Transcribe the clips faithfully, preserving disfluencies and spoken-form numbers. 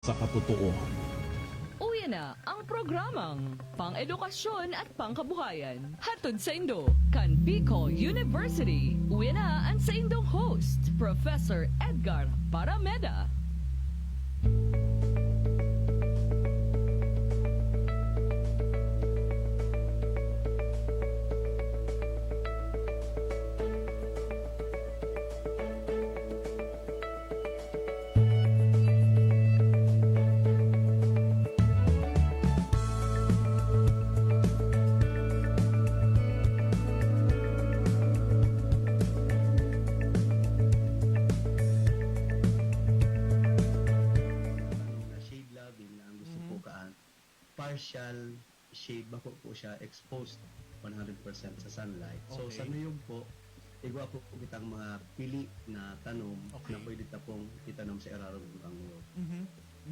sa katotoohan. Uya na ang programang pang-edukasyon at pangkabuhayan. Hatod saindo kan Bicol University. Uya na ang saindong host, Professor Edgar Parameda. Shade loving na ang gusto ko Mhm. kaan, partial shade, bako po siya exposed one hundred percent sa sunlight. So, Okay. sa niyog po, igwa po kitang mga pili na tanom Okay. na pwede ta pong itanom sa irarom ng niyog. Mhm.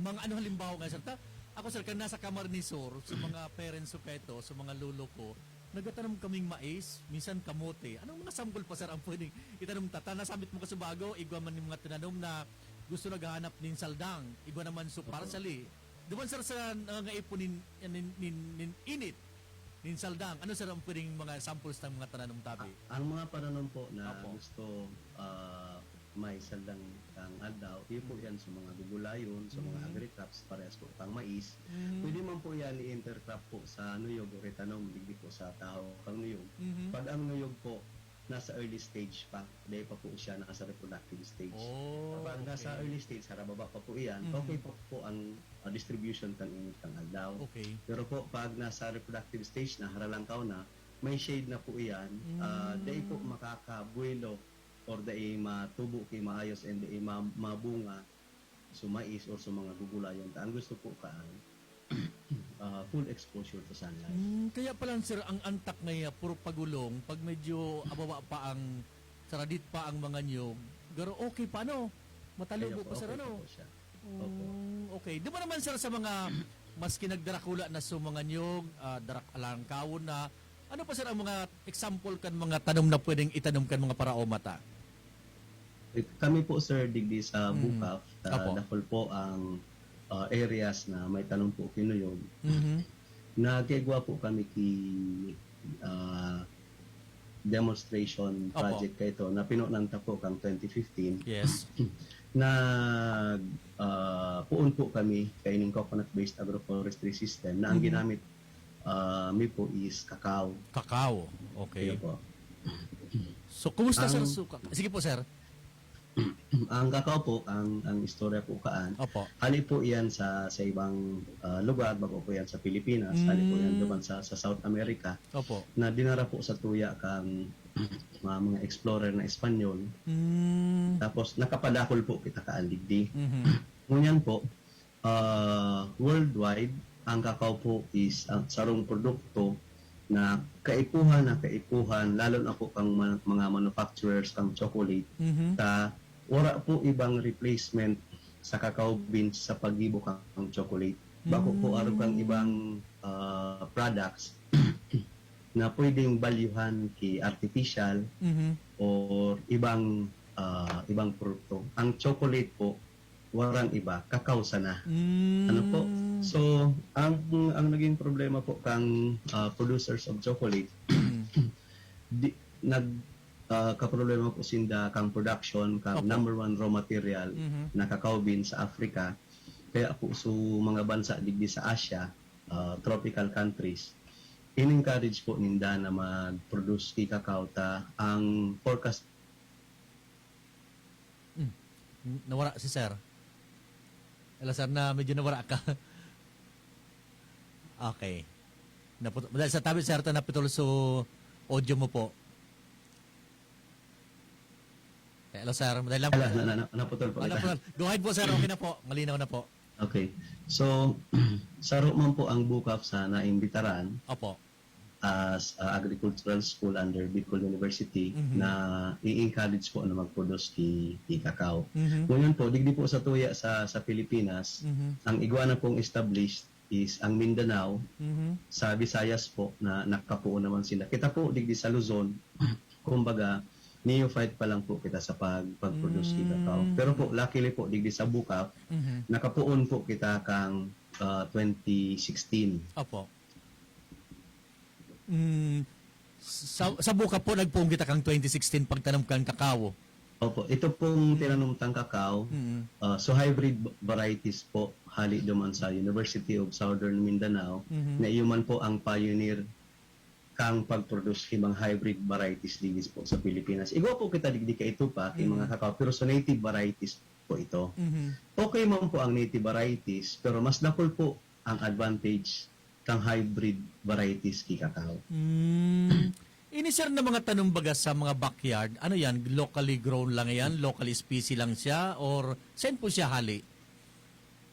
Mga ano halimbawa nga, sir? Ta-, ako, sir, kan nasa Camarines Sur, sa mga parents ko kaito, sa mga lolo ko, nagtatanom kaming mais, minsan kamote. Anong mga sambol pa, sir, ang pwedeng itanom ta? Ta, nasamit mo kasubago, igwa man yung mga tinanom na gusto naghahanap nin saldang, igwa naman so Opo. partially. Duman, sir, sa nangangaipon nin, nin, nin, nin init, nin saldang, ano, sir, ang pwedeng mga samples ng mga tananom tabi? A-, ang mga pananom po na Opo. gusto, ah, may saldang kang aldaw, iyo po Mhm. yan sa mga gugulayon, sa mga Mhm. agri-crops, parehas po kang mais. Mhm. Pwede man po yan i-intercrop po sa nuyog o itanom, digdi po sa tahaw kang nuyog. Mhm. Pag ang nuyog po, nasa early stage pa, dahil pa po siya nasa reproductive stage. Oh, Kapag nasa okay. early stage, harababa pa po iyan, Mhm. okay pa po ang, ah, distribution kang init kang aldaw. Okay. Pero po, pag nasa reproductive stage na, haralangkaw na, may shade na po iyan, ah, Mm. dai po makakabuelo or dai matubo ki maayos and dai ma-, mabunga sa mais or sa mga gugulayan ta. Ang gusto po kaan, ah, full exposure to sunlight. Hmm, kaya pala, sir, ang antak ngaya puro pagulong pag medyo ababa pa ang, saradit pa ang mga niyog. Pero okay pa, ano? Matalubo Kaya po, pa, sir, okay ano? po siya. Opo. Hmm, okay. Di ba naman, sir, sa mga maski nagdarakula na sa mga niyog, ah, darak-, alangkawon na, ano pa, sir, ang mga example kan mga tanom na pwedeng itanom kan mga paraoma ta? Kami po, sir, digdi sa Mm. Bukaf, ah, Opo. dakul po ang, ah, areas na may tanom po kinuyog. Mhm. Nagkaigwa po kami ki, ah, demonstration Opo. project kaito na pinunan ta po kang twenty fifteen. Yes. Nag, ah, puon po kami kaining coconut-based agroforestry system na ang Mhm. ginamit, ah, mi po is kakao. Kakao. Okay. Iyo po. So, kumusta, sir, Ang suka-, sige po, sir. Ang kakao po, ang, ang istorya po kaan, Opo. hali po iyan sa, sa ibang, ah, lugar, bako po yan sa Pilipinas, hali po yan Mm. duman sa, sa South America, Opo. na dinara po sa tuya kang mga, mga explorer na Espanyol. Mm. Tapos, nakapadakul po kita kaan digdi. Mhm. Ngunyan po, ah, worldwide, ang kakao po is ang sarong produkto na kaipuhan na kaipuhan, lalo na po kang ma-, mga manufacturers kang chocolate, Mhm. ta wara po ibang replacement sa cacao beans sa paggibo kang chocolate. Bako po Mm. arog kang ibang, ah, products na pwedeng balyuhan ki artificial Mhm. or ibang, ah, ibang produkto. Ang chocolate po, warang iba, kakao sana. Mm. Ano po? So, ang, ang naging problema po kang, ah, producers of chocolate, Mm. di, nag, ah, kaproblema po sinda kang production, kang Opo. number one raw material Mhm. na cacao bean sa Africa. Kaya po, so, mga bansa digdi sa Asia, ah, tropical countries, in-encourage po ninda na mag-produce ki cacao ta ang forecast Hmm. N-, nawara si sir. Hello, sir, na medyo nawara ka. Okay. Naput-, dahil sa tabi, sir, ta naputol so audio mo po. Eh, hello, sir. Madali lang po. Wala, na, na, na, naputol po Ah, kita. naputol. Go ahead po, sir. Okay na po. Malinaw na po. Okay. So, saro man po ang Bukaf sa naimbitaran Opo. as, ah, agricultural school under Bicol University Mhm. na i-encourage po na mag-produce ki, ki cacao. Mhm. Ngunyan po, digdi po sa tuya sa, sa Pilipinas, Mhm. ang igwa na pong established is ang Mindanao, Mhm. sa Visayas po na nakapuon naman sila. Kita po, digdi sa Luzon, kumbaga, neophyte pa lang po kita sa pag-, pag-produce ng cacao. Mm. Pero po, luckily po, digdi sa Bucaf, Mhm. nakapoon po kita kang, ah, twenty sixteen. Opo. Mm, sa, sa Bucaf po, nagpoon kita kang twenty sixteen pagtanom kan cacao. Opo, ito pong Mm. tinanom tang cacao, Mm. ah, so hybrid v-, varieties po, hali duman sa University of Southern Mindanao, Mhm. na iyo man po ang pioneer kang pag-produce ki mga hybrid varieties digdi po sa Pilipinas. Igwa po kita digdi kaito pa, ki Mm. mga cacao, pero sa native varieties po ito. Mhm. Okay man po ang native varieties, pero mas dakul po ang advantage kang hybrid varieties ki cacao. Mm. Ini, sir, na mga tanom baga sa mga backyard, ano yan? Locally grown lang yan? Local species lang siya? Or saan po siya hali?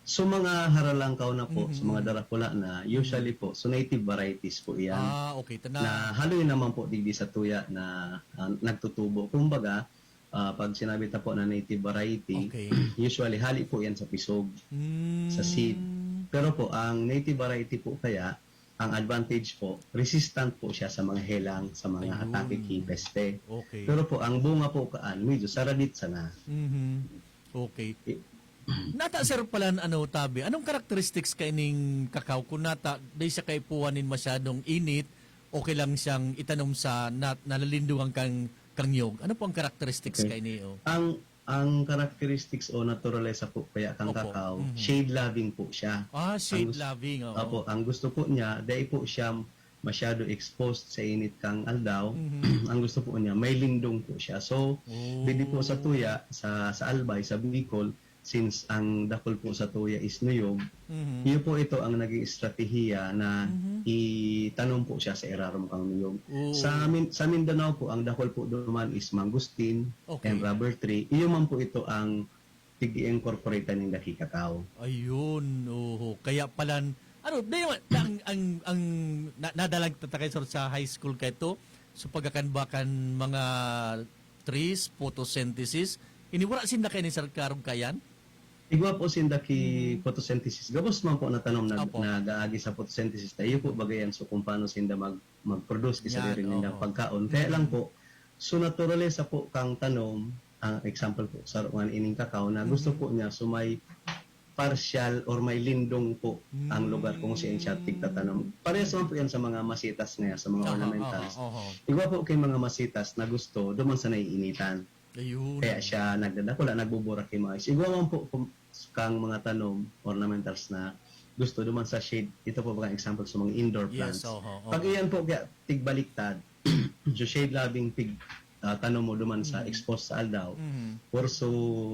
So, mga haralangkaw na po, Mhm. sa mga darakula na, usually Mhm. po, so native varieties po iyan. Ah, okay. Tana- Na haloy naman po digdi sa tuya na, ah, nagtutubo. Kumbaga, ah, pag sinabi ta po na native variety, Okay. usually hali po yan sa pisog, Mm. sa seed. Pero po, ang native variety po kaya, ang advantage po, resistant po siya sa mga helang, sa mga Ayun. atake ki peste. Okay. Pero po, ang bunga po kaan, medyo saradit sana. Mhm. Okay. I- Nata, sir, palan, ano, tabi, anong characteristics kaining cacao? Kung nata, dai siya kaipuhan nin masyadong init, okay lang siyang itanom sa na-, nalalindungan kang, kang niyog. Ano po ang characteristics Okay. kaini, oh? Ang, ang characteristics o naturalesa po kaya kang Opo. cacao, Mhm. shade loving po siya. Ah, Ang shade gus-, loving, oo. opo, ang gusto po niya, dai po siya masyado exposed sa init kang aldaw. Mhm. Ang gusto po niya, may lindong po siya. So, Oh. digdi po sa tuya, sa, sa Albay, sa Bicol, since ang dakul po sa tuya is niyog, Mhm. iyo po ito ang naging estratehiya na Mhm. itanom po siya sa irarom kang niyog. Oo. Sa Min-, sa Mindanao po, ang dakul po duman is mangosteen Okay. and rubber tree. Iyo man po ito ang tig-i-incorporate ninda ki cacao. Ayun, oho. Kaya palan, ano, di naman, ang, ang, ang na-, nadalag tatakay sa, sa high school kaito, so pagkakan ba kan mga trees, photosynthesis, ini wala sinda kaini, sir, karong kayan? Igwa po sinda ki Mhm. photosynthesis. Gabos man po na tanom na, Opo. nag-aagi sa photosynthesis. Tayo po, bagayan, so kung paano sinda mag-, mag-produce ki Yan, sadiri ninda oho. pagkaon. Kaya lang Mhm. po, so naturalesa po kang tanom, ang example po, saro nga ining cacao na gusto Mhm. po niya, so may partial or may lindong po ang lugar kung saan siya Mm. tigtatanom. Parehas naman po yan sa mga masitas ngayon, sa mga Aha, ornamentals. aha, oho. Igwa po kay mga masitas na gusto duman sa naiinitan. Ayun. Kaya siya nagdadakula, nagbuburak yung mga is. Igwa man po kung, kang mga tanom, ornamentals na gusto duman sa shade. Ito po mga example sa mga indoor Yes, plants. oho, oho. Pag iyan po kaya tigbaliktad, so shade loving pig, ah, tanom mo duman sa Mm. exposed sa aldaw, Mhm. or so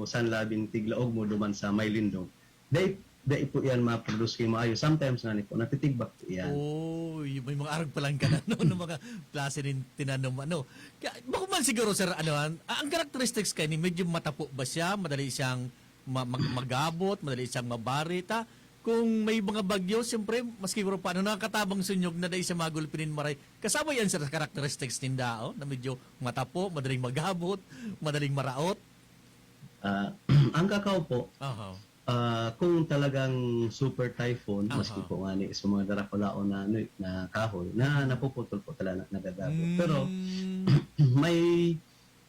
sun loving tiglaog mo duman sa may lindong. Dai, dai po iyan ma-produce ki maayo. Sometimes nga ni po, natitigbak po iyan. Oy, may mga arog pa lang ka na, no, ng mga klase nin tinanom, ano. Kaya, bako man siguro, sir, ano, an-, ang characteristics kaini, medyo matapo ba siya? Madali siyang ma-, mag-, magabot, madali siyang mabari, ta? Kung may mga bagyo, siyempre, maski guro paano, nakakatabang sunyog na dai siya magulpi nin maray. Kasama yan, sir, sa characteristics ninda, oh, na medyo matapo, madaling magabot, madaling maraot. Ah, ang cacao po, Aha. ah, kung talagang super typhoon, Aha. maski po nga ni sa mga darakulaon na, ano, na kahoy, na Mhm. napuputol po talaga, nagagabot. Pero, Mm. may,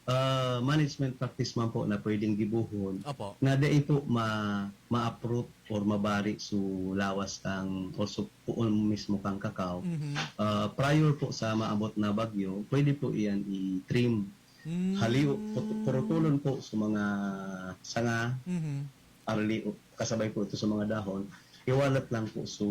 ah, management practice man po na pwedeng gibohon Opo. na dai po ma-, ma-uproot or mabari so lawas kang, or so puon mismo kang cacao. Mhm. Ah, prior po sa maabot na bagyo, pwede po iyan i-trim. Mm. Haliw, put-, purutulon po sa mga sanga, Mhm. arli, kasabay po ito sa mga dahon, iwalat lang po sa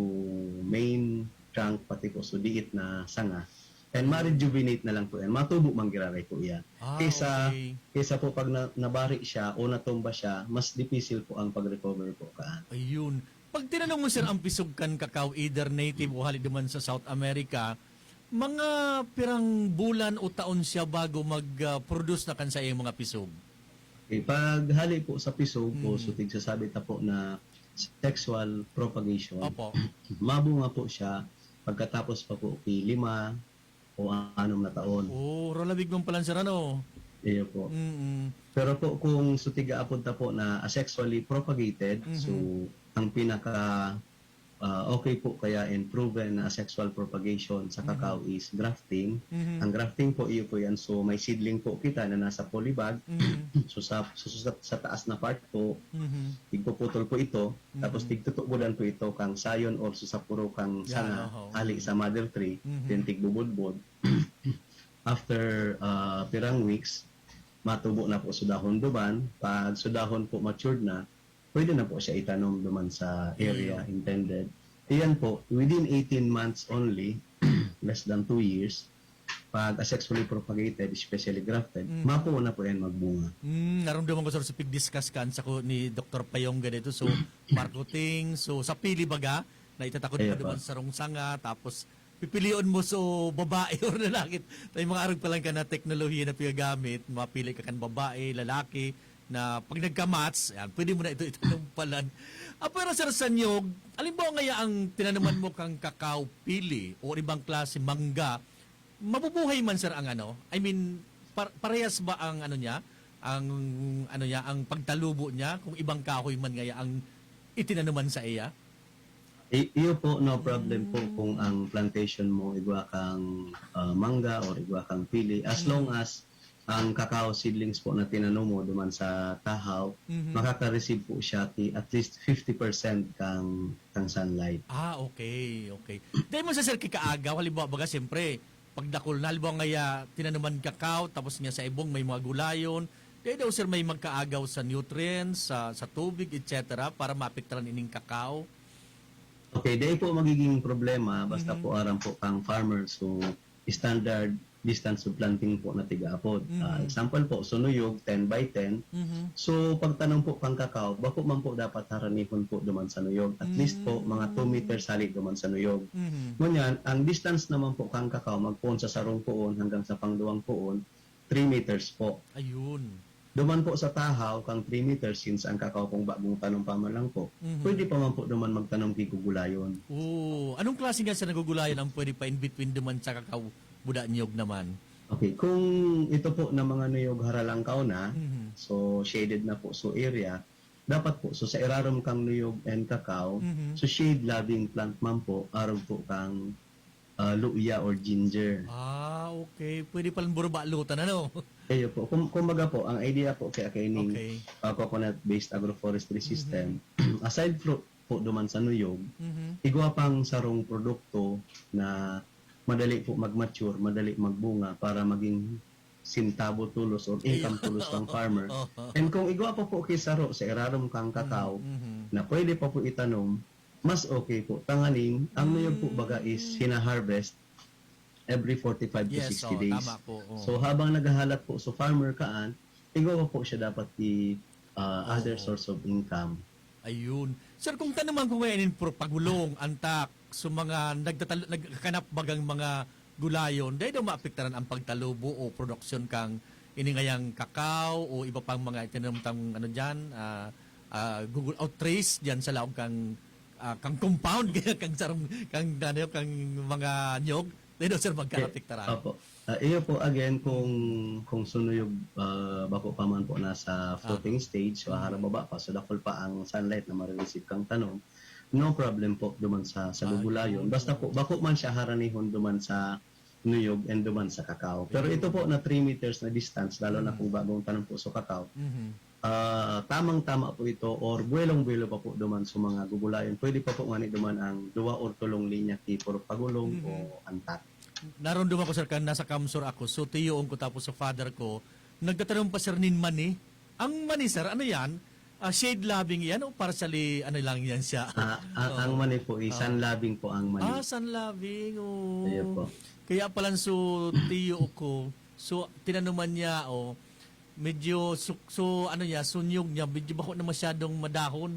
main trunk, pati po sa diit na sanga. And Mm. ma-rejuvenate na lang po yan. Matubo man giraray po yan. Ah, Kaysa, okay. kaysa po pag na-, nabari siya o natumba siya, mas dipisil po ang pag-recover po kaan. Ayun. Pag tinanong mo, sir, ang pisog kan cacao, either native o hali duman sa South America, mga pirang bulan o taon siya bago mag, ah, produce na kan saiyang mga pisog? Okay, pag hali po sa pisog o Mm. so tigsasabi ta po na sexual propagation, Opo. mabunga po siya pagkatapos pa po ki lima o anom na taon. Oh, ralabig man pala, sir, ano? Iyo po. Mm-mm. Pero po, kung so tiga-apod ta po na asexually propagated, Mhm. so ang pinaka, ah, okay po kaya and proven na asexual propagation sa cacao is grafting. Ang grafting po, iyo po yan. So, may seedling po kita na nasa polybag. So, sa, sa, sa, sa taas na part po, tigpuputol po ito. Tapos, tigtutubudan po ito kang sayon or susapuro kang sanga, hali sa mother tree. Then, tigbubudbod. After, ah, pirang weeks, matubo na po sa dahon duman. Pag sa dahon po matured na, pwede na po siya itanom duman sa area intended. Iyan po, within eighteen months only, less than two years, pag asexually propagated, especially grafted, mapuo na po yan magbunga. Mm, naramdaman ko, sir, sa pig-discuss kan sa ko ni Doktor Payong ganito. So, marketing, so sa pili baga, na itatakod Kaya pa duman pa. sa sarong sanga, tapos pipilion mo so babae or lalaki. May mga arog pa lang ka na teknolohiya na pinagamit, mapili ka kan babae, lalaki, na pag nagka-match, yan, pwede mo na ito itanom palan. Ah, pero sir, sa niyog, alimbawa ngaya ang tinanuman mo kang kakao, pili, o ibang klase, mangga, mabubuhay man sir ang ano? I mean, par- parehas ba ang ano niya? Ang ano niya, ang pagtalubo niya kung ibang kahoy man ngaya ang itinanuman sa iya? I- iyo po, no problem po kung ang plantation mo igwa kang ah, mangga or igwa kang pili. As long as ang cacao seedlings po na tinanom mo duman sa tahaw, makaka-receive po siya ki at least fifty percent kang, kang sunlight. Ah, okay, okay. Dahil mo sa sir kikaagaw, halimbawa baga siyempre, pagdakol na, halimbawa ngaya tinanuman kakao, tapos nga sa ibong may mga gulayon, dahil daw sir may magkaagaw sa nutrients, sa, sa tubig, et cetera para maapektaran ining kakao. Okay, dai po magiging problema basta po aram po kang farmer. So, standard distance of planting po na tigaapod. Ah, example po, so nuyog, ten by ten. So, pagtanom po kang kakao, bako man po dapat haranihon po duman sa nuyog. At least po, mga two meters hali duman sa nuyog. Ngunyan, ang distance naman po kang kakao, magpoon sa sarong poon hanggang sa pangduwang poon, three meters po. Ayun. Duman po sa tahaw, kang three meters, since ang kakao kung bagong tanom pa man lang po, pwede pa man po duman magtanom ki gugulayon. Oo. Anong klase nga sa nagugulayan ang pwede pa in between duman sa kakao, buda niyog naman? Okay, kung ito po na mga nuyog haralangkaw na, so shaded na po so area, dapat po, so sa irarom kang nuyog and kakao, so shade loving plant man po, arog po kang ah, luya or ginger. Ah, okay. Pwede palang burbalutan, ano? Kayo po, kum- kumbaga po, ang idea po kaya kaining Okay. ah, coconut-based agroforestry system, aside po, po duman sa nuyog, Mhm. igwa pang sarong produkto na madali po mag-mature, madali magbunga para maging sintabo tulos or income tulos pang farmer. And kung igwa pa po kisaro sa irarom kang kakao Mhm. na pwede pa po itanom, mas okay po. Tanganing, ang nuyog po baga is hina-harvest every forty-five to Yes, sixty oh, days. Tama po. Oh. So habang naghahalat po sa farmer kaan, igwa pa po siya dapat i ah, other Oo. source of income. Ayun. Sir, kung tanuman ko ngayon in pro pagulong, antak, so mga nagtatal- nagkakanap bagang mga gulayon, dahil daw maapektaran ang pagtalubo o produksyon kang iningayang kakao o iba pang mga itinanom tang ano diyan, ah, ah, Google o trees diyan sa laog kang ah, kang compound kaya kang sarong kang ano kang mga nyog, dahil daw sir magkaapektaran. Opo. Ah, iyo po, again, kung kung sunuyog ah, bako pa man po nasa fruiting stage, so harababa pa, so dakul pa ang sunlight na marireceive kang tanom, no problem po duman sa sa Ah, gugulayon. yun. Basta po, bako man siya haranihon duman sa nuyog and duman sa kakao. Pero ito po na three meters na distance, lalo na kung bagong tanom po sa kakao, Mhm. ah, tamang-tama po ito or buwelong-buwelo pa po duman sa mga gugulayon. Pwede pa po ngani duman ang duwa or tulong linya ki puro pagulong Mhm. o antak. Narunduman ko, sir, kan nasa Kamsur ako. So, tiyoon ko tapos sa father ko, nagtatanom pa, sir, nin mani. Ang mani, sir, ano yan? Ah, shade loving yan o partially ano lang yan siya? Ah, ang, ang mani po, is sun loving po ang mani. Ah, sun loving. Oh. Ayan po. Kaya palan so tiyo ko, so tinanuman niya, oh, medyo su- so, ano niya, sunyog niya, medyo bako na masyadong madahon.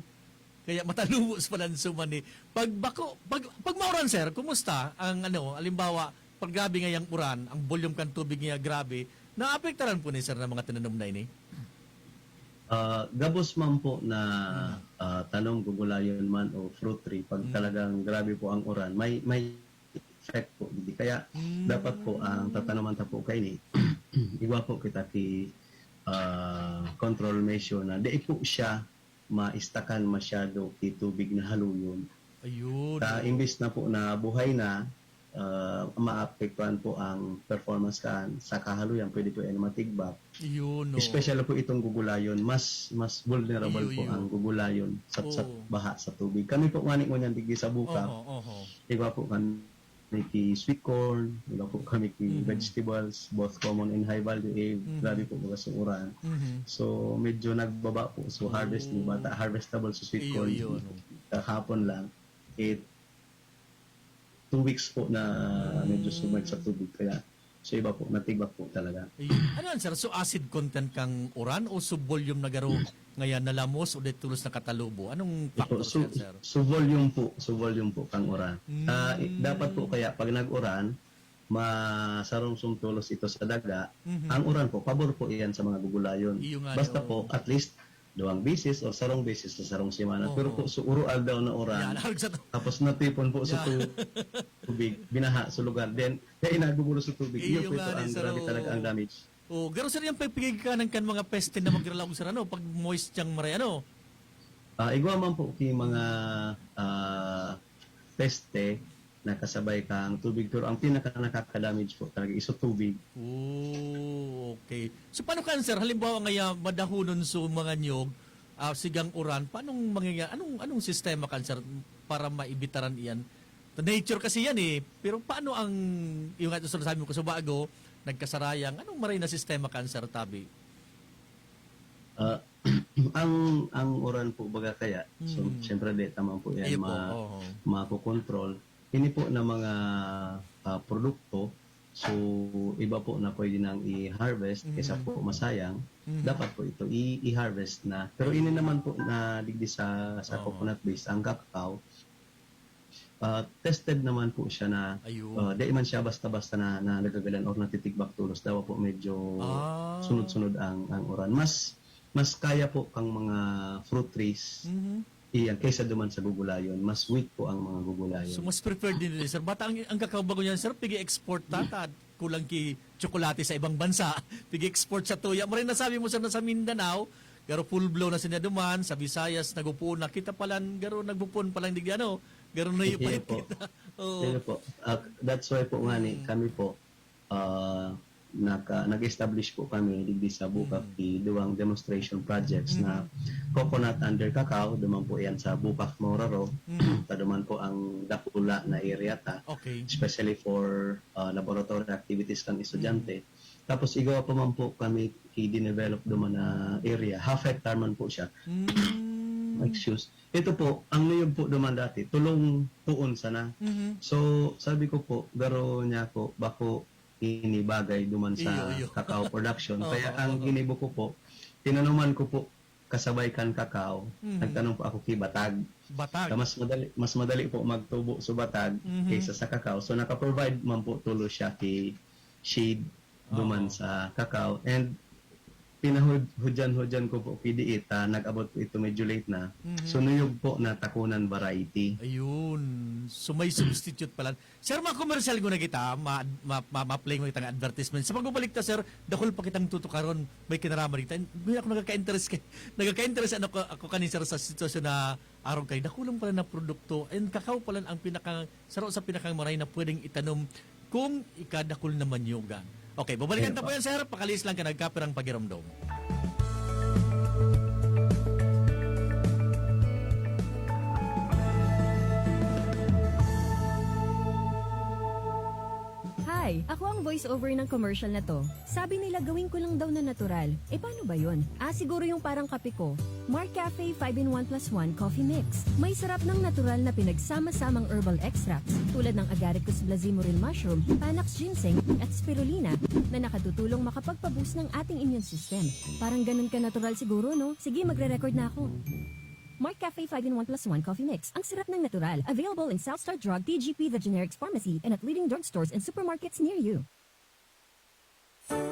Kaya matalubos palan so mani. Pag bako, pag, pag mauran, sir, kumusta ang ano, halimbawa, pag grabe ngayang uran, ang volume kan tubig niya grabe, naapektaran po ni sir ng mga tinanom na ini? Ah, gabos man po na ah, tanom, gugulayon man o fruit tree, pag talagang grabe po ang uran, may may effect po. Hindi kaya dapat po ang tatanuman ta po kaini, igwa po kita ki ah, control measure na di po siya maistakan masyado ki tubig na haluyon. Ayun, Sa oo. Imbis na po na buhay na, ah, maapektuhan po ang performance kan sa kahaluyan, pwede po yan matigbak. Yun, no. Especially po itong gugulayon, mas mas vulnerable Iyo, po iyo. Ang gugulayon sa, sa Oo. Baha sa tubig. Kami po ngani ngunyan digdi sa Bukac, Oho, oho. Iba po kami ki sweet corn, iba po kami ki Mhm. vegetables, both common and high value, eh, Mhm. grabe po bagas ang uran. Mhm. So, medyo nagbaba po. So, harvest Oh. ni bata, harvestable sa sweet Iyo, corn. iyo, no. Kahapon lang, it two weeks po na medyo sumag sa tubig. Kaya, so iba po, natigbak po talaga. Ayun. Ano yan, sir? So, acid content kang uran o so volume na garo ngayon nalamos o dahil tulos nakatalubo? Anong Ito, factor so, yan, sir? so volume po, so volume po kang uran. Mm. Ah, i- dapat po kaya pag nag-uran, masarong sumtulos ito sa daga. Mhm. Ang uran po, pabor po iyan sa mga gugulayon. Iyo nga, Basta oo. Po, at least, duwang beses o sarong beses sa sarong semana. Oo. Pero po, so uro aldaw na uran, Yan, harag sa to. Tapos natipon po sa Yeah. tubig, binaha sa lugar. Then, kaya inagugulo sa tubig. Iyo Iyo po nga ito ni, ang sir, grabe oo. Talaga ang damage. Oh, garo sir yung pagpigigkanan kan mga peste na magralaog, sir, ano? Pag moist siyang maray, ano? Ah, igwa man po ki mga ah, peste na kasabay kang tubig, pero ang pinaka nakaka-damage po talaga is sa tubig. Oh, okay. So, paano kan, sir? Halimbawa ngaya, madahonon so mga niyog, ah, sigang uran, paanong mangyayari? Anong, anong sistema kan, sir, para maibitaran iyan? Nature kasi yan eh. Pero paano ang, yung nga, sir, sabi mo, kaso bago, nagkasarayang, anong maray na sistema kan, sir, tabi? Ah, ang ang uran po baga kaya, so Mm. siyempre di taman po yan Iyo po, ma, oo. Makokontrol. Ini po na mga ah, produkto, so iba po na pwede nang i-harvest kaysa Mhm. Po masayang, Mhm. Dapat po ito i, i-harvest na. Pero ini naman po na digdi sa sa Oo. Coconut base, ang cacao, ah, tested naman po siya na Ayun. ah, di man siya basta-basta na, na nagagalan or natitigbak tulos. Dawa po medyo Ah. Sunod-sunod ang, ang uran. Mas mas kaya po kang mga fruit trees Mhm. iyan kaysa duman sa gugulayon. Mas weak po ang mga gugulayon. So, mas preferred din, sir. Bata ang, ang cacao bago niyan, sir, pigi-export ta, ta, kulang ki tsokolate sa ibang bansa. Pigi-export sa tuya. Maray nasabi mo, sir, na sa Mindanao, garo full blow na siya duman, sa Visayas, nagupon na. Kita palan, garo nagpupon palan digdi, ano? Garo na yung Iyo po. Kita. Oo. Iyo po. Ah, that's why po nga ni Mm. kami po, ah, naka, nag-establish po kami digdi sa Bukac Mm. ki duwang demonstration projects na Mhm. coconut under cacao, duman po yan sa Bukac, Mauraro. Mhm. Ta duman po ang dakula na area ta, Okay. especially for ah, laboratory activities kan estudyante. Mm. Tapos igawa pa man po kami ki-develop duman na area. Half hectare man po siya. Mm. Excuse. Ito po, ang niyog po duman dati, tulong puon sana. Mhm. So, sabi ko po, garo niya ako, bako ini bagay duman sa Iyo, iyo. Cacao production. Oo, Kaya ang oo. Ginibo ko po, tinanuman ko po kasabay kan cacao, Mhm. Nagtanom po ako ki batag. Batag. Kaya mas madali, mas madali po magtubo sa batag Mhm. Kaysa sa cacao. So, naka-provide man po tulos siya ki shade duman Oo. Sa cacao. And pinahud-, hudyan-hudyan ko po ki diit, ah, nag-abot po ito medyo late na. Mhm. So, niyog po na takunan variety. Ayun. So, may substitute pala. Sir, mga commercial ko na kita, ma, ma, ma, ma-play mo kitang advertisement. Sa pagbabalik ta, sir, dakul pa kitang tutukaron, may kinaraman kita. Ngayon ako nagkaka-interest kay, nagkaka-interest ano ko, ako kanin, sir, sa sitwasyon na arog kay dakulang pala na produkto. And cacao pala ang pinaka, saro sa pinakang maray na pwedeng itanom kung ikadakul na manyugan. Okay, babalikan Ayun ta po po. Yan, sir. Pakalis lang ka nagkapirang pagiromdom. Hi! Ako ang voice-over ng commercial na to. Sabi nila gawin ko lang daw na natural. E paano ba yun? Ah, siguro yung parang kape ko. Mark Cafe five in one plus one Coffee Mix. May sarap ng natural na pinagsama-samang herbal extracts tulad ng Agaricus blazimuril mushroom, Panax ginseng, at spirulina na nakatutulong makapagpa-boost ng ating immune system. Parang ganun ka natural siguro, no? Sige, magre-record na ako. Mark Cafe five in one plus one Coffee Mix. Ang sarap ng natural. Available in South Star Drug, T G P, the generics pharmacy, and at leading drugstores and supermarkets near you.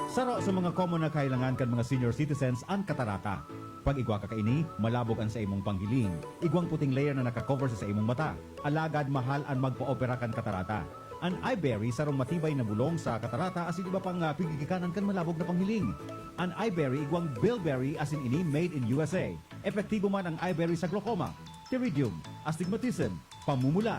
Saro sa mga common na kahilangan kan mga senior citizens an katarata. Pag igwa ka kaini, malabog an sa imong panghiling. Igwang puting layer na naka-cover sa, sa imong mata. Alagad mahal an magpa-opera kan katarata. An Eyeberry sarong matibay na bulong sa katarata asin iba pang ah, pigigikanan kan malabog na panghiling. An Eyeberry igwang bilberry asin ini made in U S A. Epektibo man ang Eyeberry sa glaucoma. Iridium, astigmatism, pamumula,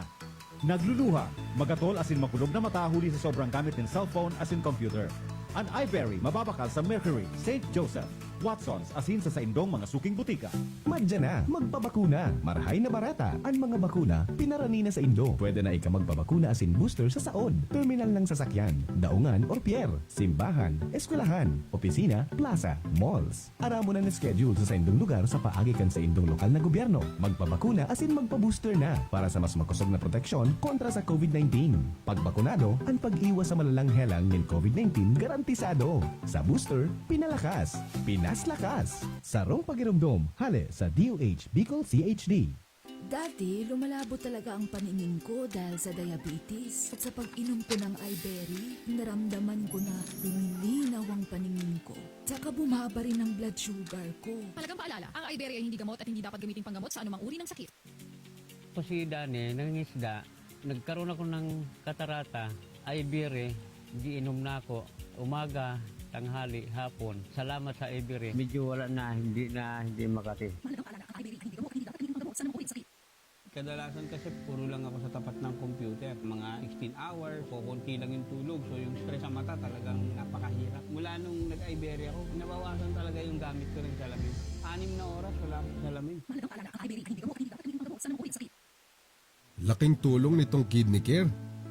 nagluluha, magatol asin makulog na mata huli sa sobrang gamit nin cellphone asin computer. An Iberry mababakal sa Mercury, Saint Joseph, Watsons asin sa saindong mga suking butika. Madya na, magpabakuna! Marahay na barata an mga bakuna, pinarani na saindo. Pwede na ika magpabakuna asin booster sa saod, terminal ng sasakyan, daungan or pier, simbahan, eskwelahan, opisina, plaza, malls. Aramon an schedule sa saindong lugar sa paagi kan saindong lokal na gobyerno. Magpabakuna asin magpa-booster na para sa mas makosog na proteksyon kontra sa COVID nineteen. Pagbakunado, an pag-iwas sa malalang helang nin COVID nineteen garantisado. Sa booster, pinalakas, pinaslakas. Sarong pagiromdom, hale sa D O H Bicol C H D. Dati, lumalabo talaga ang paningin ko dahil sa diabetes. At sa pag-inom ko ng Iberry, naramdaman ko na lumilinaw ang paningin ko. Tsaka bumaba rin ang blood sugar ko. Mahalagang paalala, ang Iberry ay hindi gamot at hindi dapat gamitin panggamot sa anumang uri ng sakit. Ako si Dani, nangingisda. Nagkaroon ako ng katarata, Iberry, giinom na ako. Umaga, tanghali, hapon. Salamat sa Iberry. Medyo wala na, hindi na, hindi makati. Mahalagang paalala, ang Iberry ay hindi gamot at hindi dapat gamitin panggamot sa anumang uri ng sakit. Kadalasan kasi puro lang ako sa tapat ng computer, mga sixteen hours, kukunti lang yung tulog, so yung stress sa mata talagang napakahirap. Mula nung nag-Iberia ako, nabawasan talaga yung gamit ko ng salamin. Anim na oras, wala akong salamin. Mahalagang paalala, ang Iberia ay hindi gamot at hindi dapat gamitin panggamot sa anumang uri ng sakit. Laking tulong nitong Kidney Care.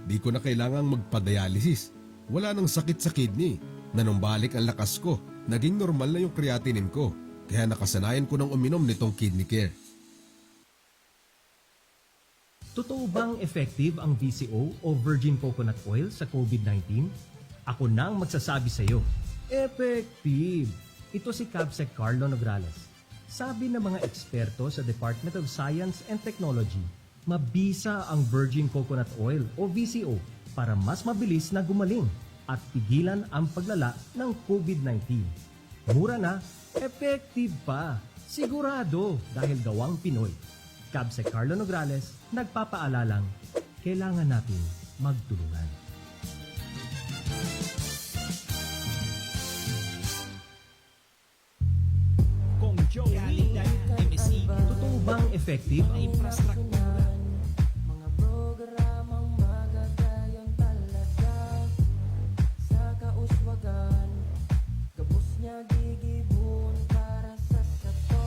Di ko na kailangang magpa-dialysis. Wala nang sakit sa kidney. Nanumbalik ang lakas ko. Naging normal na yung creatinine ko. Kaya nakasanayan ko nang uminom nitong Kidney Care. Totoo bang effective ang V C O o virgin coconut oil sa COVID nineteen? Ako na ang magsasabi sa'yo, effective! Ito si Kabsec Carlo Nograles. Sabi ng mga eksperto sa Department of Science and Technology, mabisa ang virgin coconut oil o V C O para mas mabilis na gumaling at pigilan ang paglala ng COVID nineteen. Mura na, effective pa, sigurado dahil gawang Pinoy. Kabsec Carlo Nograles, nagpapaalalang kailangan natin magtulungan. Kong Joey, M S E. Totoo bang effective ang infrastructure? Mga programang magagayon talaga sa kauswagan. Gabos niya gigibohon para sa sato.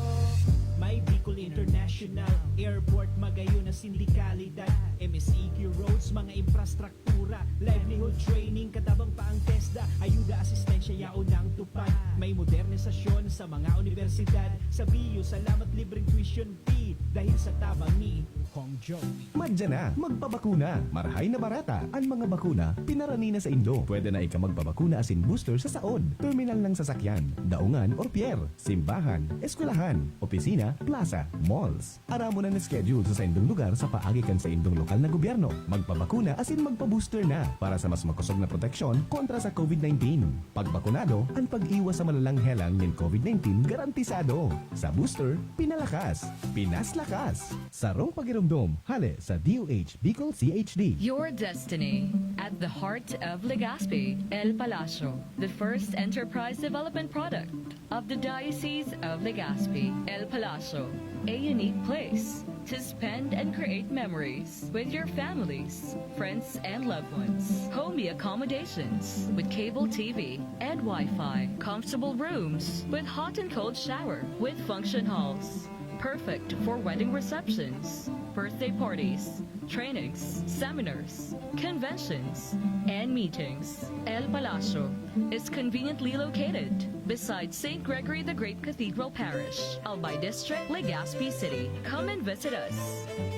May Bicol International Airport, magayon na sindikalidad. M S E Q Roads, mga infrastruktura, livelihood training, katabang pa ang TESDA, ayuda, asistensya, yaon nang tupad. May modernisasyon sa mga universidad. Sa B U, salamat libreng tuition fee dahil sa tabang ni Kong Joey. Madya na, magpabakuna! Marahay na barata an mga bakuna, pinarani na saindo. Pwede na ika magpabakuna asin booster sa saod, terminal ng sasakyan, daungan or pier, simbahan, eskwelahan, opisina, plaza, malls. Aramon an schedule sa saindong lugar sa paagi kan saindong lokal na gobyerno. Magpabakuna asin magpa-booster na para sa mas makosog na proteksyon kontra sa COVID nineteen. Pagbakunado, an pag-iwas sa malalang helang nin COVID nineteen garantisado. Sa booster, pinalakas, pinaslakas. Sarong pagiromdom, hale sa D O H Bicol C H D. Your destiny at the heart of Legazpi, El Palacio, the first enterprise development product of the Diocese of Legazpi. El Palacio, a unique place to spend and create memories with your families, friends, and loved ones. Homey accommodations with cable T V and Wi-Fi. Comfortable rooms with hot and cold shower with function halls. Perfect for wedding receptions, birthday parties, trainings, seminars, conventions, and meetings. El Palacio is conveniently located beside Saint Gregory the Great Cathedral Parish, Albay District, Legazpi City. Come and visit us.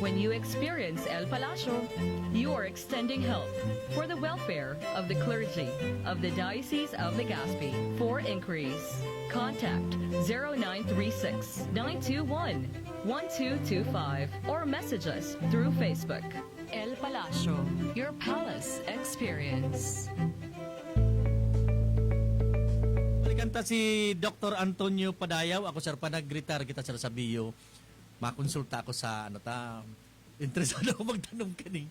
When you experience El Palacio, you are extending help for the welfare of the clergy of the Diocese of Legazpi. For inquiries, contact zero nine three six, nine two one, one two two five or message us through Facebook. El Palacio, your palace experience. Balikan ta si Doktor Antonio Padayaw. Ako, sir, panag-retire kita, sir, sa B U. Makonsulta ako sa, ano ta, interesado ako magtanom kaning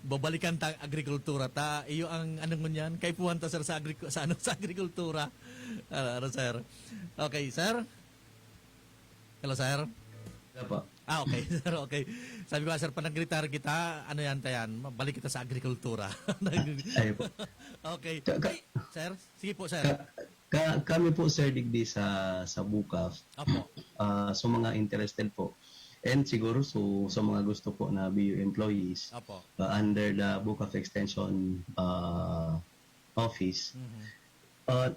babalikan ta ang agrikultura ta. Iyo ang, ano ngunyan, kaipuhan ta, sir, sa agriku-, sa, ano, sa agrikultura. Ah, ano, sir? Okay, sir? Hello, sir? Opo. Ah, okay, sir, okay. Sabi ko, "Ah, sir, pag nag-retire kita, ano yan, tayan, balik kita sa agrikultura." Ayun po. Okay. Ka- ka- Ay, sir? Sige po, sir. Ka- ka- kami po, sir, digdi sa sa BOCAF, Opo. Ah, so mga interested po, and siguro so sa mga gusto po na B U employees, Opo. ah, under the BOCAF Extension ah, Office, Mhm. ah,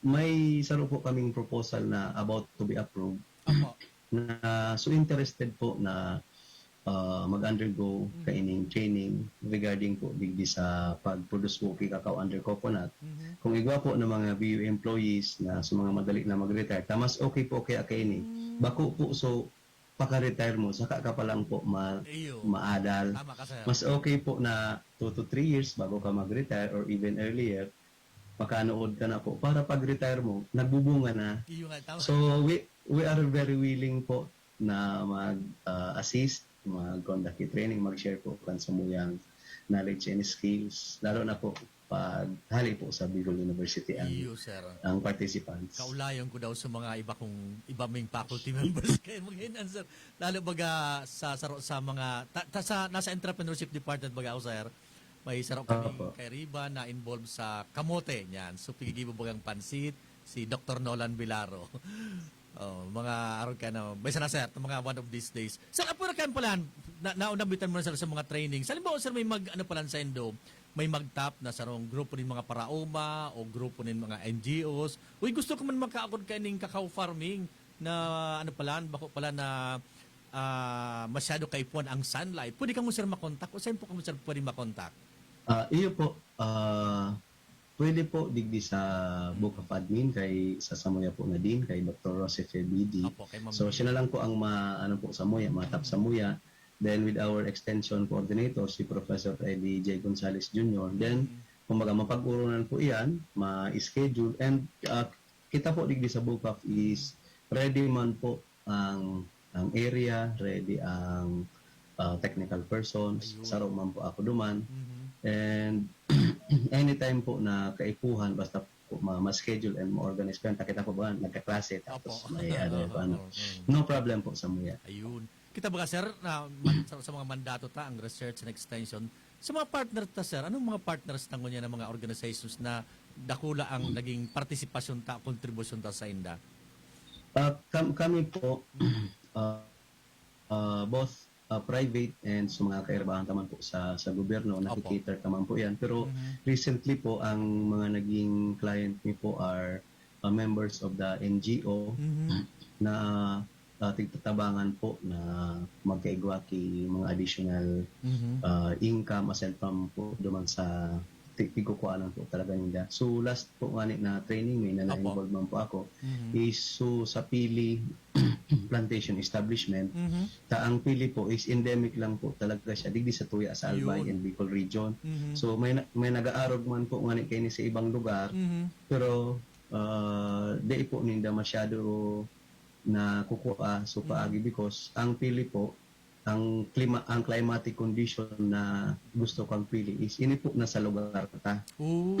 may saro po kaming proposal na about to be approved, Opo. na so interested po na ah, mag-undergo Mhm. kaining training regarding po digdi sa pag-produce po ki cacao under coconut. Mhm. Kung igwa po ng mga B U employees na sa mga madali na mag-retire, ta mas okay po kaya kaini. Mm. Bako po, so paka-retire mo, saka ka pa lang po ma- Iyo. maadal. Tama ka, sir. Mas okay po na two to three years bago ka mag-retire or even earlier, makanood ka na po. Para pag-retire mo, nagbubunga na. Iyo nga, tama. So we we are very willing po na mag-assist, mag-conduct training, mag-share po kan samuyang knowledge and skills, lalo na po pag hali po sa Bicol University ang Iyo, sir. ang participants. Kaulayon ko daw sa mga iba kong iba ming faculty members kay mga answer, lalo baga sa sa, sa mga ta, ta- sa nasa entrepreneurship department baga ako, sir, may saro kami Opo. kay Riva na involved sa kamote niyan, so pigigibo bagang pansit si Dr. Nolan Vilaro. Oh, mga aron ka na may sana, sir, mga one of these days, sir. Apo na kayo palan na naunambitan mo na, sir, sa mga training. Sa halimbawa, sir, may mag ano palan sa indo, may magtap na sarong grupo nin mga paraoma o grupo nin mga N G Os. Uy, gusto ko man makaagod kaining cacao farming na ano pala, bako pala na ah, masyado kaipuhan ang sunlight. Pwede kamo, sir, makontak? O saan po kamo, sir, pwede makontak? Ah, iyo po, ah, pwede po digdi sa BOCAF admin kay sa samuya po na din kay Dr. Rosef Ebidi. Opo, kay Ma'am So Bidi. Siya na lang po ang ma ano po samuya, matap samuya. Then with our extension coordinator si Professor Eddie J Gonzalez Junior. Then Mm. kumbaga mapag-urunan po iyan, ma-schedule, and ah, kita po digdi sa BOCAF is ready man po ang ang area, ready ang ah, technical persons, Ayun. Saro man po ako duman. Mhm. And anytime po na kaipuhan, basta po ma- ma-schedule and ma-organize po yan. Takita po ba, nagkaklase, tapos Opo. May other po, ano. Oo, oo. No problem po samuya. Ayun. Kita ba, sir, na man, sa, sa mga mandato ta, ang research and extension, sa mga partner ta, sir, anong mga partners ta ngunyan ng mga organizations na dakula ang naging partisipasyon ta, kontribusyon ta sa inda? Ah, kam- kami po, ah, ah, both ah, private and sa mga kairbahan ta man po sa sa gobyerno, Opo. nakikita ta man po yan. Pero Mhm. Recently po, ang mga naging client mi po are ah, members of the N G O Mhm. na ah, tigtatabangan po na magkaigwa ki mga additional Mhm. ah, income aside pa po duman sa ti- tigkukuanan po talaga ninda. So last po ngani na training mi na Opo. Na-involve man po ako Mhm. is so sa pili plantation establishment. Mhm. Ta ang pili po is endemic lang po talaga siya digdi sa tuya sa Albay Yun. And Bicol region. Mhm. So may na- may nag-aarog man po ngani kaini sa ibang lugar, Mhm. pero ah, di po ninda masyado na kukua so paagi Mhm. Because ang pili po, ang klima ang climatic condition na gusto kang pili is ini po na sa lugar ta. Oh.